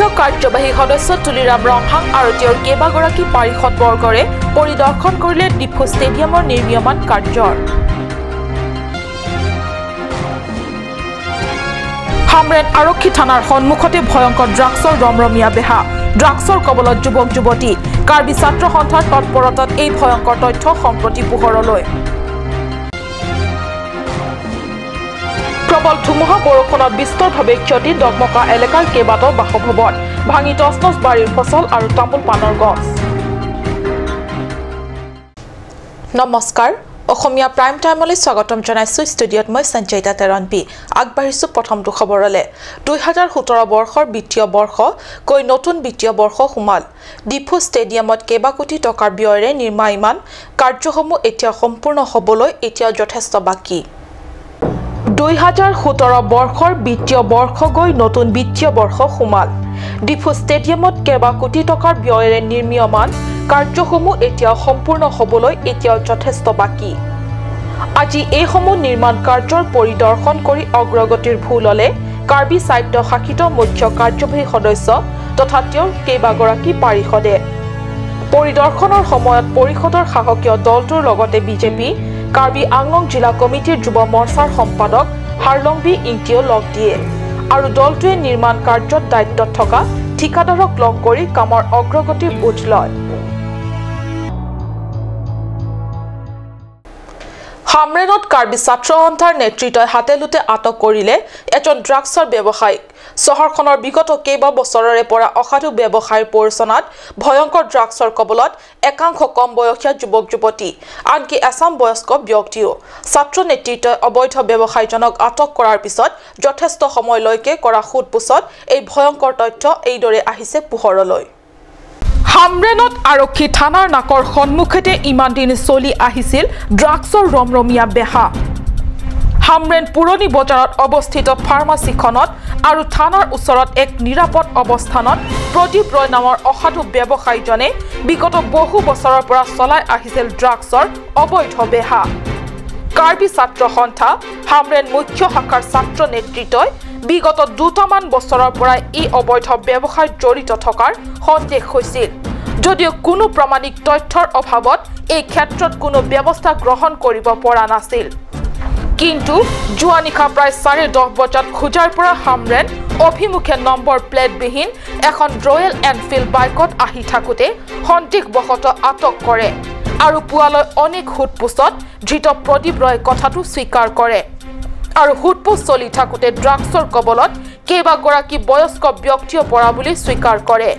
মুখ্য কাৰ্যবাহী সদস্য তুলিৰাম ৰংহাং আৰু তেওঁৰ কেইবাগৰাকী পাৰিষদবৰ্গৰে পৰিদৰ্শন কৰিলে ডিফু ষ্টেডিয়ামৰ নিৰ্মীয়মান কাৰ্যৰ। হামৰেন আৰক্ষী থানাৰ সন্মুখতে ভয়ংকৰ ড্ৰাগছৰ ৰমৰমীয়া বেহা। ড্ৰাগছৰ কবলত যুৱক যুৱতী। কাৰ্বি ছাত্ৰ সন্থাৰ তৎপৰতাত এই ভয়ংকৰ তথ্য সম্প্ৰতি পোহৰলৈ। প্ৰবল ধুমুহা বৰষুণত বিস্তৰভাৱে ক্ষতি ডগমকা এলেকাৰ কেইবাটাও বাসভৱন, ভাঙি তচনচ বাৰীৰ ফচল আৰু তামোল পাণৰ গছ। নমস্কাৰ, অসমীয়া প্ৰাইম টাইমলৈ স্বাগতম জনাইছোঁ। ষ্টুডিঅ'ত মই সঞ্চয়িতা তেৰণপি। আগবাঢ়িছোঁ প্ৰথমটো খবৰলৈ। 2017 বৰ্ষৰ বিত্তীয় বৰ্ষ কৈ নতুন বিত্তীয় বৰ্ষ সোমাল। ডিফু ষ্টেডিয়ামত কেইবা কোটি টকাৰ ব্যয়েৰে নিৰ্মাণ কাৰ্যসমূহ এতিয়া সম্পূৰ্ণ হ'বলৈ এতিয়াও যথেষ্ট বাকী। 2017 বৰ্ষৰ বিত্তীয় বৰ্ষ গৈ নতুন বিত্তীয় বৰ্ষ সোমাল। ডিফু ষ্টেডিয়ামত কেইবা কোটি টকাৰ ব্যয়েৰে নিৰ্মীয়মান কাৰ্যসমূহ এতিয়াও সম্পূৰ্ণ হ'বলৈ এতিয়াও যথেষ্ট বাকী। আজি এইসমূহ নিৰ্মাণ কাৰ্যৰ পৰিদৰ্শন কৰি অগ্ৰগতিৰ ভূ ল'লে কাৰ্বি স্বায়ত্ত শাসিত মুখ্য কাৰ্যবাহী সদস্য তথা তেওঁৰ কেইবাগৰাকী পাৰিষদে। পৰিদৰ্শনৰ সময়ত পৰিষদৰ শাসকীয় দলটোৰ লগতে বিজেপি কাৰ্বি আংলং জিলা কমিটিৰ যুৱ মৰ্চাৰ সম্পাদক হাৰলংবি ইংটিও লগ দিয়ে আৰু দলটোৱে নিৰ্মাণ কাৰ্যত দায়িত্বত থকা ঠিকাদাৰক লগ কৰি কামৰ অগ্ৰগতিৰ বুজ লয়। হামৰেনত কাৰ্বি ছাত্ৰ সন্থাৰ নেতৃত্বই হাতে লোতে আটক কৰিলে এজন ড্ৰাগছৰ ব্যৱসায়ীক। চহৰখনৰ বিগত কেইবা বছৰৰে পৰা অসাধু ব্যৱসায়ীৰ পৰিচালনাত ভয়ংকৰ ড্ৰাগছৰ কবলত একাংশ কম বয়সীয়া যুৱক যুৱতী, আনকি এচাম বয়স্ক ব্যক্তিও। ছাত্ৰ নেতৃত্বই অবৈধ ব্যৱসায়ীজনক আটক কৰাৰ পিছত যথেষ্ট সময়লৈকে কৰা সোধ পোছত এই ভয়ংকৰ তথ্য এইদৰে আহিছে পোহৰলৈ। হামৰেনত আৰক্ষী থানাৰ নাকৰ সন্মুখতে ইমান দিন চলি আহিছিল ড্ৰাগছৰ ৰমৰমীয়া বেহা। হামৰেন পুৰণি বজাৰত অৱস্থিত ফাৰ্মাচীখনত আৰু থানাৰ ওচৰত এক নিৰাপদ অৱস্থানত প্ৰদীপ ৰয় নামৰ অসাধু ব্যৱসায়ীজনে বিগত বহু বছৰৰ পৰা চলাই আহিছিল ড্ৰাগছৰ অবৈধ বেহা। কাৰ্বি ছাত্ৰ সন্থা হামৰেন মুখ্য শাখাৰ ছাত্ৰ নেতৃত্বই বিগত দুটামান বছৰৰ পৰাই এই অবৈধ ব্যৱসায়ত জড়িত থকাৰ সন্দেহ হৈছিল যদিও কোনো প্ৰামাণিক তথ্যৰ অভাৱত এই ক্ষেত্ৰত কোনো ব্যৱস্থা গ্ৰহণ কৰিব পৰা নাছিল। কিন্তু যোৱা নিশা প্ৰায় 10:30 বজাত খোজাৰ পৰা হামৰেন অভিমুখে নম্বৰ প্লেটবিহীন এখন ৰয়েল এনফিল্ড বাইকত আহি থাকোঁতে সন্দেহবশতঃ আটক কৰে আৰু পুৱালৈ অনেক সোধ-পোছত ধৃত প্ৰদীপ ৰয়ে কথাটো স্বীকাৰ কৰে আৰু সোধ-পোছ চলি থাকোঁতে ড্ৰাগছৰ কবলত কেইবাগৰাকী বয়স্ক ব্যক্তিও পৰা বুলি স্বীকাৰ কৰে।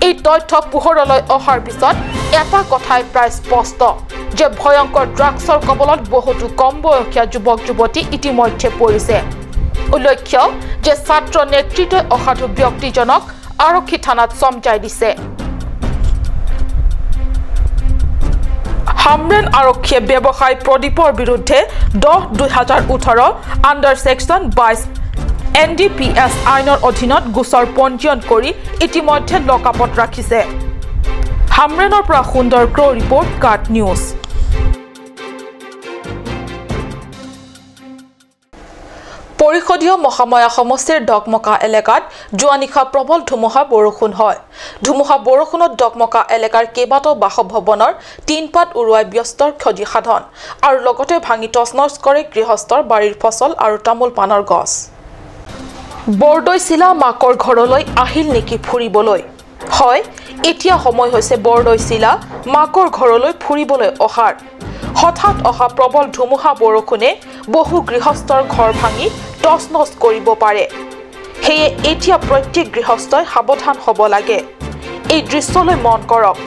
এই তথ্য পোহৰলৈ অহাৰ পিছত এটা কথাই প্ৰায় স্পষ্ট যে ভয়ংকৰ ড্ৰাগছৰ কবলত বহুতো কম বয়সীয়া যুৱক যুৱতী ইতিমধ্যে পৰিছে। উল্লেখ্য যে ছাত্ৰ নেতৃত্বই অসাধু ব্যক্তিজনক আৰক্ষী থানাত চমজাই দিছে। হামৰেন আৰক্ষীয়ে ব্যৱসায়ী প্ৰদীপৰ বিৰুদ্ধে 10/2018 আণ্ডাৰ ছেকশ্যন 22 NDPS আইনৰ অধীনত গোচৰ পঞ্জীয়ন কৰি ইতিমধ্যে লকআপত ৰাখিছে। হামৰেনৰ পৰা সুন্দৰ ক্ৰ' ৰিপৰ্ট, কাট নিউজ। পৰিষদীয় মহামায়া সমষ্টিৰ ডকমকা এলেকাত যোৱা নিশা প্ৰবল ধুমুহা বৰষুণ হয়। ধুমুহা বৰষুণত ডকমকা এলেকাৰ কেইবাটাও বাসভৱনৰ টিনপাত উৰুৱাই ব্যস্তৰ ক্ষতি সাধন আৰু লগতে ভাঙি তচনচ কৰে গৃহস্থৰ বাৰীৰ ফচল আৰু তামোল পাণৰ গছ। বৰদৈচিলা মাকৰ ঘৰলৈ আহিল নেকি ফুৰিবলৈ? হয়, এতিয়া সময় হৈছে বৰদৈচিলা মাকৰ ঘৰলৈ ফুৰিবলৈ অহাৰ। হঠাৎ অহা প্ৰবল ধুমুহা বৰষুণে বহু গৃহস্থৰ ঘৰ ভাঙি তচনচ কৰিব পাৰে। সেয়ে এতিয়া প্ৰত্যেক গৃহস্থই সাৱধান হ'ব লাগে। এই দৃশ্যলৈ মন কৰক।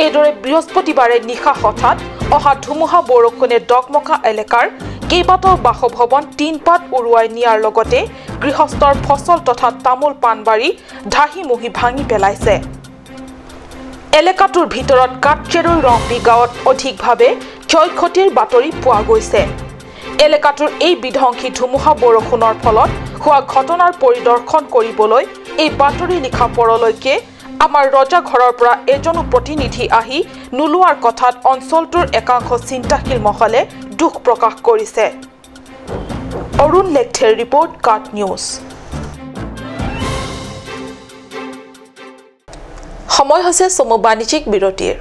এইদৰে বৃহস্পতিবাৰে নিশা হঠাৎ অহা ধুমুহা বৰষুণে ডকমকা এলেকাৰ কেইবাটাও বাসভৱন টিনপাত উৰুৱাই নিয়াৰ লগতে গৃহস্থৰ ফচল তথা তামোল পাণবাৰী ঢাহি মুহি ভাঙি পেলাইছে। এলেকাটোৰ ভিতৰত কাটচেৰুৰ ৰংপি গাঁৱত অধিকভাৱে ক্ষয় ক্ষতিৰ বাতৰি পোৱা গৈছে। এলেকাটোৰ এই বিধ্বংসী ধুমুহা বৰষুণৰ ফলত হোৱা ঘটনাৰ পৰিদৰ্শন কৰিবলৈ এই বাতৰি লিখা পৰলৈকে আমাৰ ৰজা ঘৰৰ পৰা এজনো প্ৰতিনিধি আহি নোলোৱাৰ কথাত অঞ্চলটোৰ একাংশ চিন্তাশীল মহলে দুখ প্ৰকাশ কৰিছে। অৰুণ লেখথেৰ ৰিপৰ্ট, কাট নিউজ। সময় হৈছে চমু বাণিজ্যিক বিৰতিৰ।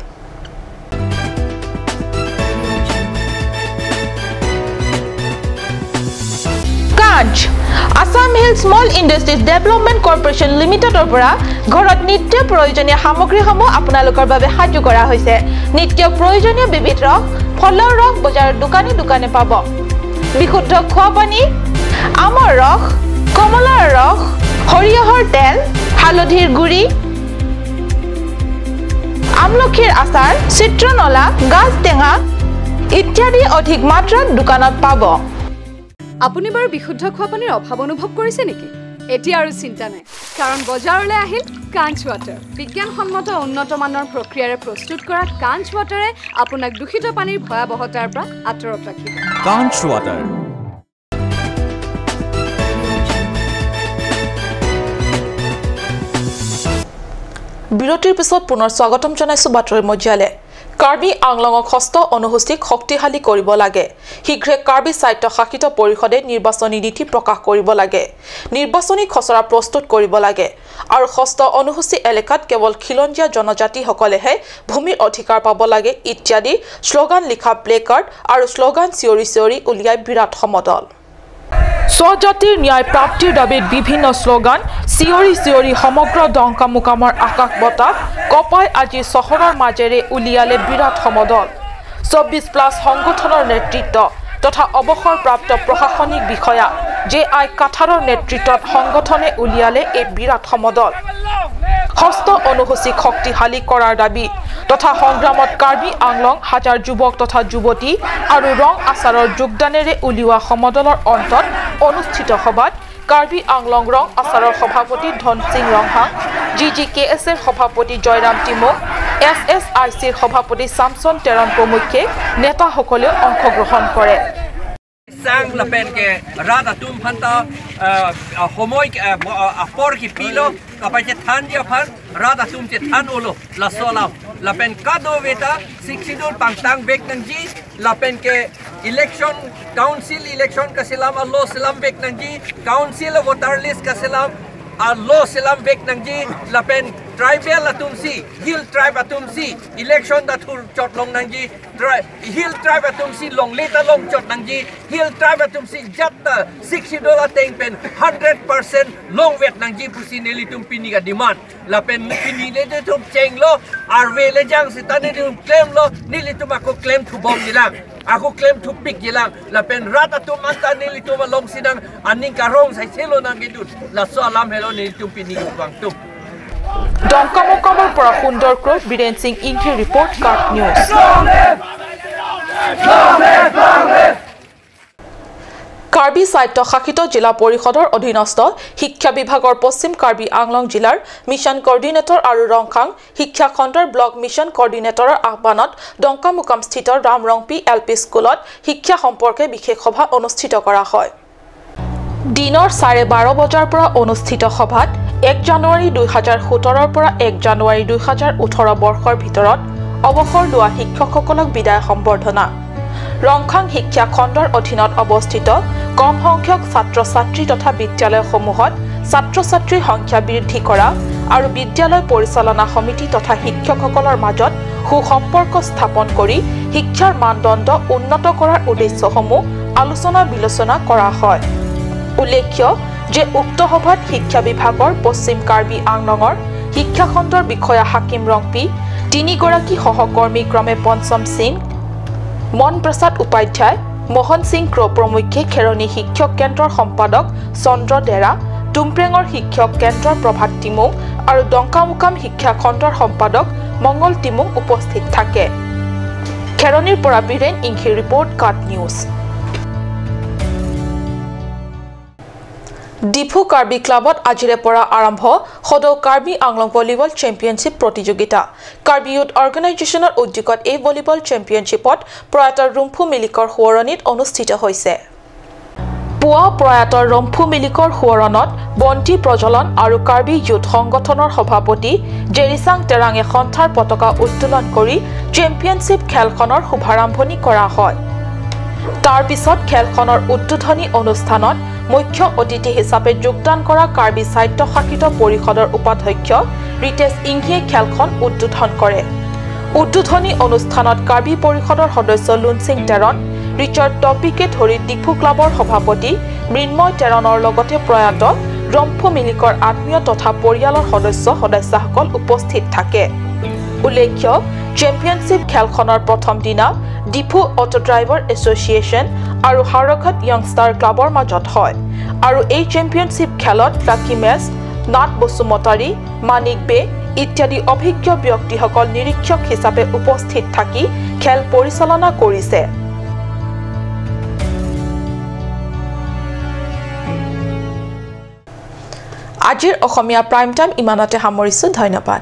কাঞ্চ Assam Hill Small Industries Development Corporation লিমিটেডৰ পৰা ঘৰত নিত্য প্ৰয়োজনীয় সামগ্ৰীসমূহ আপোনালোকৰ বাবে সাজু কৰা হৈছে। নিত্য প্ৰয়োজনীয় বিবিধ ৰস, ফলৰ ৰস বজাৰৰ দোকানে দোকানে পাব। বিশুদ্ধ খোৱা পানী, আমৰ ৰস, কমলাৰ ৰস, সৰিয়হৰ তেল, হালধিৰ গুড়ি, আমলখিৰ আচাৰ, চিত্ৰনলা, গাজ টেঙা ইত্যাদি অধিক মাত্ৰাত দোকানত পাব। আপুনি বাৰু বিশুদ্ধ খোৱা পানীৰ অভাৱ অনুভৱ কৰিছে নেকি? এতিয়া আৰু চিন্তা নাই, কাৰণ বজাৰলৈ আহিল কাঞ্চ ৱাটাৰ। বিজ্ঞানসন্মত উন্নত মানৰ প্ৰক্ৰিয়াৰে প্ৰস্তুত কৰা কাঞ্চ ৱাটাৰে আপোনাক দূষিত পানীৰ ভয়াৱহতাৰ পৰা আঁতৰত ৰাখিব। কাঞ্চ ৱাটাৰ। বিৰতিৰ পিছত পুনৰ স্বাগতম জনাইছো বাতৰি মজিয়ালে। কাৰ্বি আংলঙক ষষ্ঠ অনুসূচীক শক্তিশালী কৰিব লাগে। শীঘ্ৰে কাৰ্বি স্বায়ত্তশাসিত পৰিষদে নিৰ্বাচনী নীতি প্ৰকাশ কৰিব লাগে। নিৰ্বাচনী খচৰা প্ৰস্তুত কৰিব লাগে আৰু ষষ্ঠ অনুসূচী এলেকাত কেৱল খিলঞ্জীয়া জনজাতিসকলেহে ভূমিৰ অধিকাৰ পাব লাগে ইত্যাদি শ্লোগান লিখা প্লেকাৰ্ড আৰু শ্লোগান চিঞৰি চিঞৰি উলিয়াই বিৰাট সমদল। স্বজাতিৰ ন্যায় প্ৰাপ্তিৰ দাবীত বিভিন্ন শ্লোগান চিঞৰি চিঞৰি সমগ্ৰ ডংকামুকামৰ আকাশ বতাহ কপাই আজি চহৰৰ মাজেৰে উলিয়ালে বিৰাট সমদল। 24+ সংগঠনৰ নেতৃত্ব তথা অৱসৰপ্ৰাপ্ত প্ৰশাসনিক বিষয়া জে আই কাঠাৰৰ নেতৃত্বত সংগঠনে উলিয়ালে এই বিৰাট সমদল। ষষ্ঠ অনুসূচীক শক্তিশালী কৰাৰ দাবী তথা সংগ্ৰামত কাৰ্বি আংলং হাজাৰ যুৱক তথা যুৱতী আৰু ৰং আচাৰৰ যোগদানেৰে উলিওৱা সমদলৰ অন্তত অনুষ্ঠিত সভাত কাৰ্বি আংলং ৰং আচাৰৰ সভাপতি Dhansing Ronghang, G G K S এৰ সভাপতি Jairam Timung, S S I চিৰ সভাপতি চামচন টেৰণ প্ৰমুখ্যে নেতাসকলেও অংশগ্ৰহণ কৰে। Sang lapen ke rada tum phanta homoi apor ki pilo kapai che than dia phan rada tum che than olo la solam lapen kado veta sixidul pangtang bek nang ji lapen ke election council election ka silam allo silam bek nang ji council voter list ka silam allo silam bek nang ji lapen tribal atum si hill tribe atum si election da thur chot long nang ji hill tribe atum si long leta long chot nang ji hill tribe atum si jatta $60 teng pen 100% long wet nang ji pusi neli tum pini ka demand lapen pini le tum cheng lo arwe le jang si tane tum claim lo neli tum ako claim thu bom gilang aku claim thu pik gilang lapen rata tum anta neli tum long sinang aning karong sai selo nang gidut la so alam helo neli tum pini bang tum। ডংকামুকামৰ পৰা সুন্দৰ ক্ৰোধ, বীৰেন সিং ইংহি report, কাৰ্ট news. Karbi স্বায়ত্তশাসিত জিলা পৰিষদৰ অধীনস্থ শিক্ষা বিভাগৰ পশ্চিম কাৰ্বি আংলং জিলাৰ মিছন কৰ্ডিনেটৰ আৰু ৰংখাং শিক্ষা খণ্ডৰ ব্লক মিছন কৰ্ডিনেটৰৰ আহ্বানত ডংকামুকামস্থিত ৰামৰংপি এল পি স্কুলত শিক্ষা সম্পৰ্কে বিশেষ সভা অনুষ্ঠিত কৰা হয়। দিনৰ 12:30 বজাৰ পৰা অনুষ্ঠিত সভাত 1 জানুৱাৰী 2017ৰ পৰা 1 জানুৱাৰী 2018 বৰ্ষৰ ভিতৰত অৱসৰ লোৱা শিক্ষকসকলক বিদায় সম্বৰ্ধনা, ৰংখাং শিক্ষা খণ্ডৰ অধীনত অৱস্থিত কম সংখ্যক ছাত্ৰ ছাত্ৰী তথা বিদ্যালয়সমূহত ছাত্ৰ ছাত্ৰীৰ সংখ্যা বৃদ্ধি কৰা আৰু বিদ্যালয় পৰিচালনা সমিতি তথা শিক্ষকসকলৰ মাজত সুসম্পৰ্ক স্থাপন কৰি শিক্ষাৰ মানদণ্ড উন্নত কৰাৰ উদ্দেশ্যসমূহ আলোচনা বিলোচনা কৰা হয়। উল্লেখ্য যে উক্ত সভাত শিক্ষা বিভাগৰ পশ্চিম কাৰ্বি আংলঙৰ শিক্ষাখণ্ডৰ বিষয়া হাকিম ৰংপি, তিনিগৰাকী সহকৰ্মী ক্ৰমে পঞ্চম সিং, মন প্ৰসাদ উপাধ্যায়, মোহন সিং ক্ৰ প্ৰমুখ্যে খেৰণি শিক্ষক কেন্দ্ৰৰ সম্পাদক চন্দ্ৰ ডেৰা, টুমপ্ৰেঙৰ শিক্ষক কেন্দ্ৰৰ প্ৰভাত তিমুং আৰু ডংকামুকাম শিক্ষাখণ্ডৰ সম্পাদক মংগল তিমুং উপস্থিত থাকে। খেৰণিৰ পৰা বীৰেন ইংহিৰ ৰিপৰ্ট, কাট নিউজ। ডিফু কাৰ্বি ক্লাবত আজিৰে পৰা আৰম্ভ সদৌ কাৰ্বি আংলং ভলীবল চেম্পিয়নশ্বিপ প্ৰতিযোগিতা। কাৰ্বি ইউথ অৰ্গেনাইজেশ্যনৰ উদ্যোগত এই ভলীবল চেম্পিয়নশ্বিপত প্ৰয়াত ৰুম্ফু মিলিকৰ সোঁৱৰণীত অনুষ্ঠিত হৈছে। পুৱা প্ৰয়াত ৰম্ফু মিলিকৰ সোঁৱৰণত বন্তি প্ৰজ্বলন আৰু কাৰ্বি ইউথ সংগঠনৰ সভাপতি জেৰিচাং টেৰাঙে সন্থাৰ পতাকা উত্তোলন কৰি চেম্পিয়নশ্বিপ খেলখনৰ শুভাৰম্ভণি কৰা হয়। তাৰ পিছত খেলখনৰ উদ্বোধনী অনুষ্ঠানত মুখ্য অতিথি হিচাপে যোগদান কৰা কাৰ্বি স্বায়ত্তশাসিত পৰিষদৰ উপাধ্যক্ষ ৰিতেশ ইংহিয়ে খেলখন উদ্বোধন কৰে। উদ্বোধনী অনুষ্ঠানত কাৰ্বি পৰিষদৰ সদস্য লুনচিং টেৰণ, ৰিচাৰ্ড টপিকে ধৰি ডিফু ক্লাবৰ সভাপতি মৃন্ময় টেৰণৰ লগতে প্ৰয়াত ৰম্ফু মিলিকৰ আত্মীয় তথা পৰিয়ালৰ সদস্য সদস্যাসকল উপস্থিত থাকে। উল্লেখ্য, চেম্পিয়নশ্বিপ খেলখনৰ প্ৰথম দিনা ডিফু অটো ড্ৰাইভাৰ এছ'চিয়েশ্যন আৰু হাওৰাঘাট য়ংষ্টাৰ ক্লাবৰ মাজত হয় আৰু এই চেম্পিয়নশ্বিপ খেলত লাকি মেছ, নাথ বসুমতাৰী, মানিক বে ইত্যাদি অভিজ্ঞ ব্যক্তিসকল নিৰীক্ষক হিচাপে উপস্থিত থাকি খেল পৰিচালনা কৰিছে। আজিৰ অসমীয়া প্ৰাইম টাইম ইমানতে সামৰিছোঁ। ধন্যবাদ।